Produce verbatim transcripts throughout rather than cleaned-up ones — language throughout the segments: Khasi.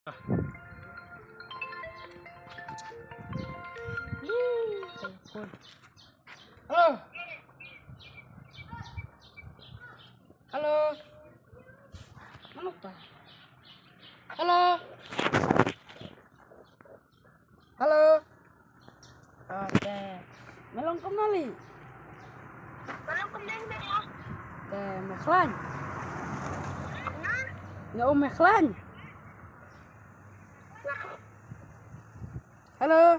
Hello. Hello. Mano to? Hello. Hello. Oh, te. Me long kumno, Li? Me long kumno, me long. Te, me khlaiñ. Nga um me khlaiñ. Hello.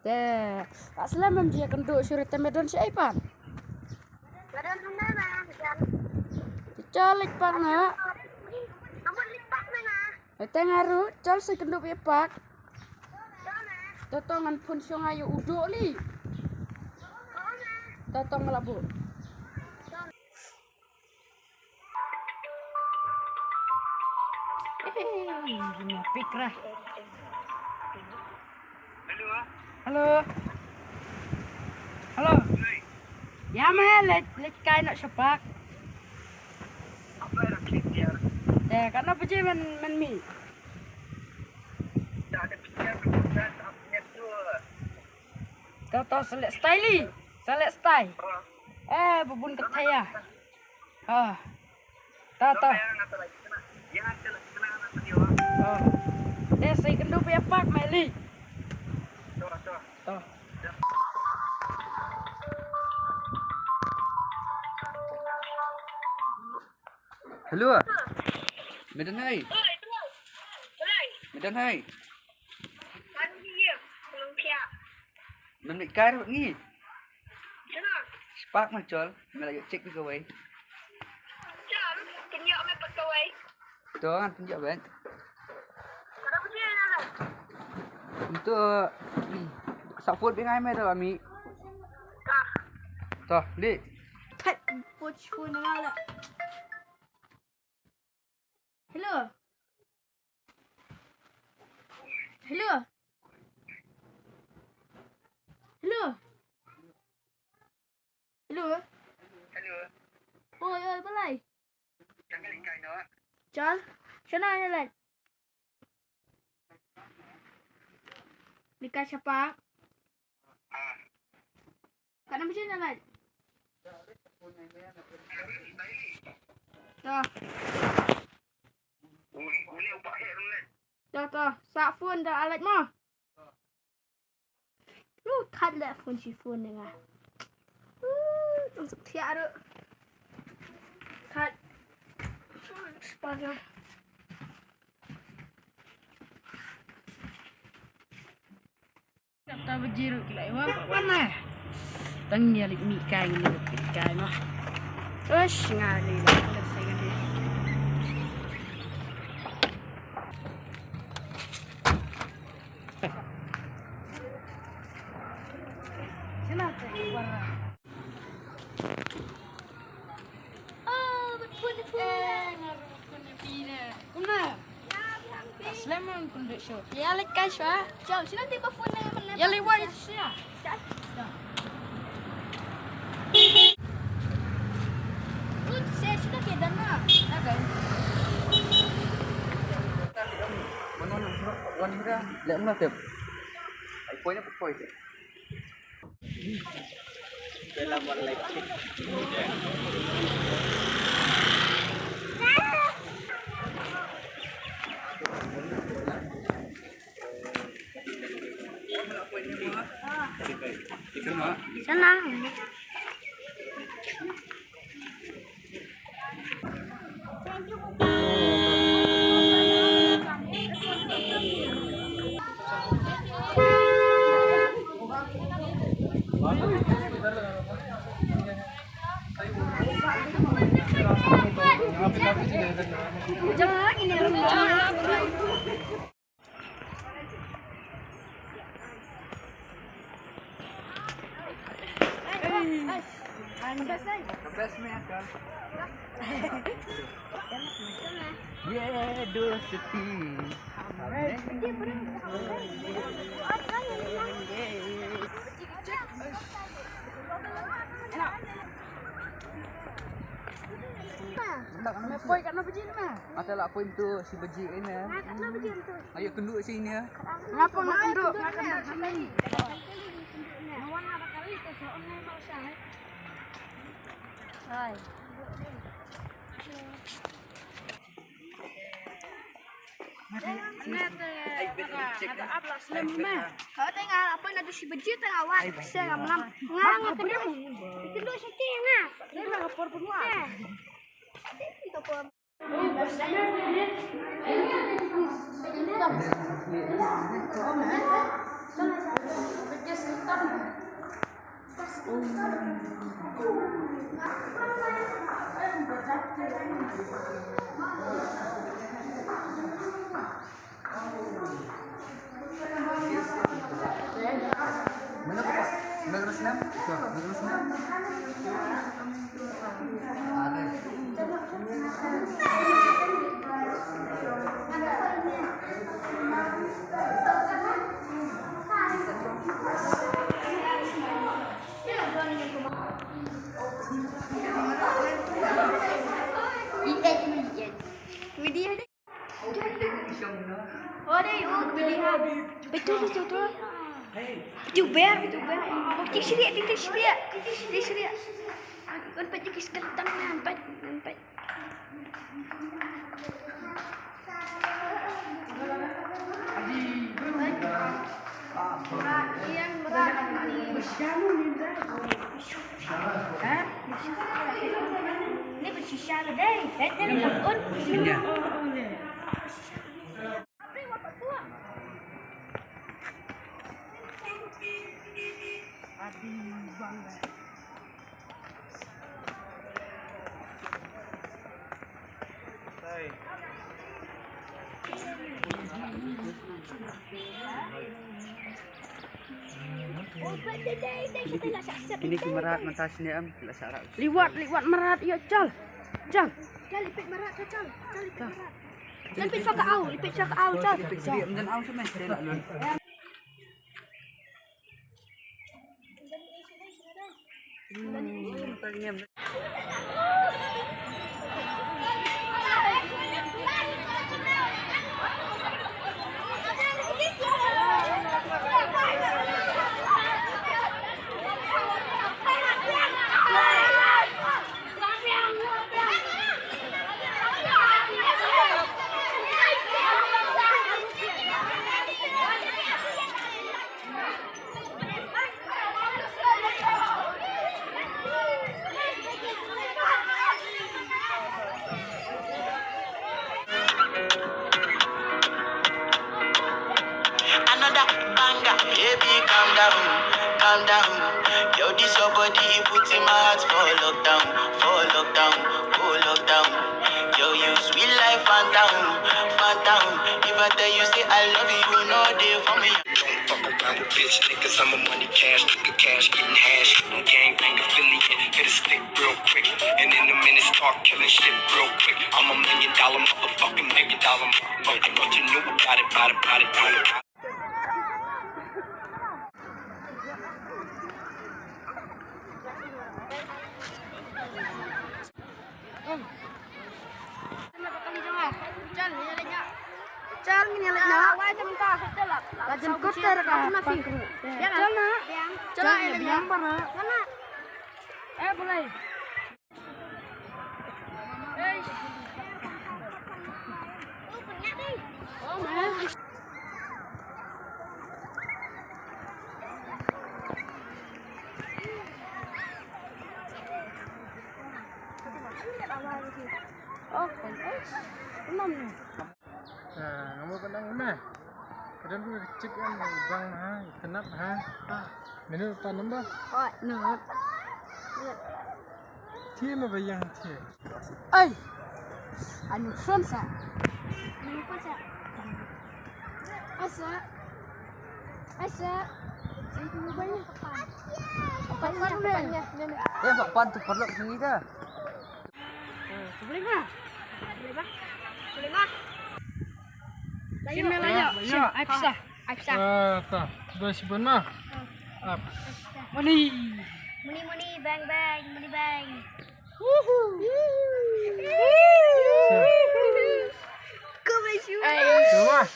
Te, ka slem em jia kynduh shuh te me don shaei pat? Te chal leit pat na. Te nga ruh, chal sa kynduh ïa pat. To to ngan phone shuwa ïa u Doh Li. To to nga la buh. Hello. Hello. Ïa me leit leit kai noh sha park. Te katno baje men men mih? To to sa leit style. Sa leit style. Eh, ba bun ka thaya. Ah. To to. Oh. Te sa ïakynduh ïa park me Li. To. Hello. Me don hai? Me don hai? Men me kai ruh ngi. Spark ma chol, me la ïoh check kawei. To ngan pynjah ben. To sa phone bi ngai me to ami. To li. Kat phone ngai la. Hello. Hello. Hello. Hello. Hello. Oi oi balai. Chal. Shana ïa leit. Leit kai sha park. Katno baje ïa leit? To. To to. Sa phone da leit mo. Lu khat leh phone shi phone ne nga. Tung suk thiah ruh. Khat. Spaghetti. Kata bajir ki lai wa wa na. Tang nia lik mi kai ni lik kai no. Ush ngali la. Ïa leit kai shuwa. Ïa leit wai shuwa. Poi kat na bajin na. Ata la poi tu si bajin ni. Kat na bajin tu. Ayo kenduk sini ya. Ngapa nak kenduk? Nak kenduk sini. Nawan ada kali tu so online mau sah. Hai. Kau tengah apa nak si bajin tengah awak. Saya ngam ngam. Ngam ngam kenduk. Kenduk sini ngam. Dia nak lapor penguat. Mana ka, Pak? Mana ka snam? Mana ka snam? Video. Ore, oh, pilihan. Betul, betul, betul. Betul ber, betul ber. Tik sirik, tik sirik, tik sirik. Kan pet tik sekali tangan, pet, pet. Berat, Ian, berat. Hah? Ni bersisa ke, dai? Eh, dia nak takut. Ini ki mrad, mynta sini em, la sarak. Liwat, liwat mrad, ïa, chal. Chal. Chal, lipit mrad, chal, chal. Chal, lipit mrad. Chal, lipit sa ka au, lipit sa ka au, chal. Lipit sa ka au, chal. Another banger, baby, calm down, calm down. Yo, this your body, it puts in my heart for lockdown, for lockdown, oh lockdown. Yo, you sweet life, phantom, phantom. If I tell you, say I love you, no day for me. Don't fuck around with bitch niggas, I'm a money cash nigga, cash getting hash. Shooting gang bang affiliate, hit a stick real quick. And in a minute, start killing shit real quick. I'm a million dollar motherfucking million dollar motherfucker. What you know about it, about it, about it, about it. Chal, ngin ïa leit noh. Ka jen kut ter ka. Chal na. Chal na, ïa leit biang para. Eh, boleh. Nga mo pandang ma. Kadang ku cik an bang ha, kenap ha. Menu pa number? Oh, no. Thie ma ba ïang thie. Ai. Anu phone sa. Anu phone sa. Asa. Asa. Itu ba ni. Apa ni? Apa ni? Eh, Pak Pan tu perlu sini dah. Boleh mah. Boleh mah. Boleh mah. Sini lah, ya. Sini, ai pisa. Ai pisa. Ah, ta. Dua sibun mah. Ap. Money. Money, money, bang, bang, money, bang. Mama,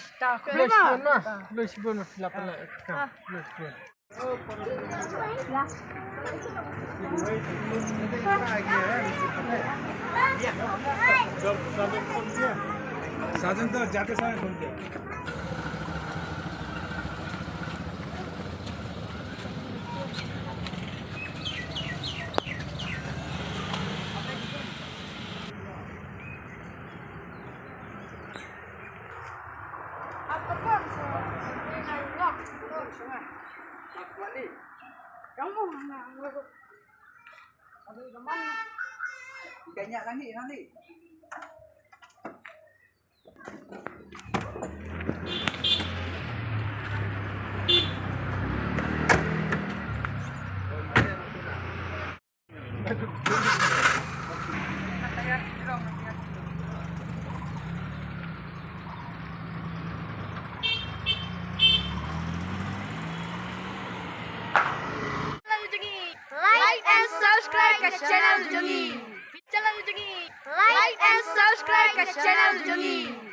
belum sibun, ma. Belum sibun, ma. Lapar lah. Belum sibun. साजन तो जाते समय फोन किया। Like and subscribe ka channel jong ngi. Channel jong ngi. Like and subscribe ka channel jong ngi.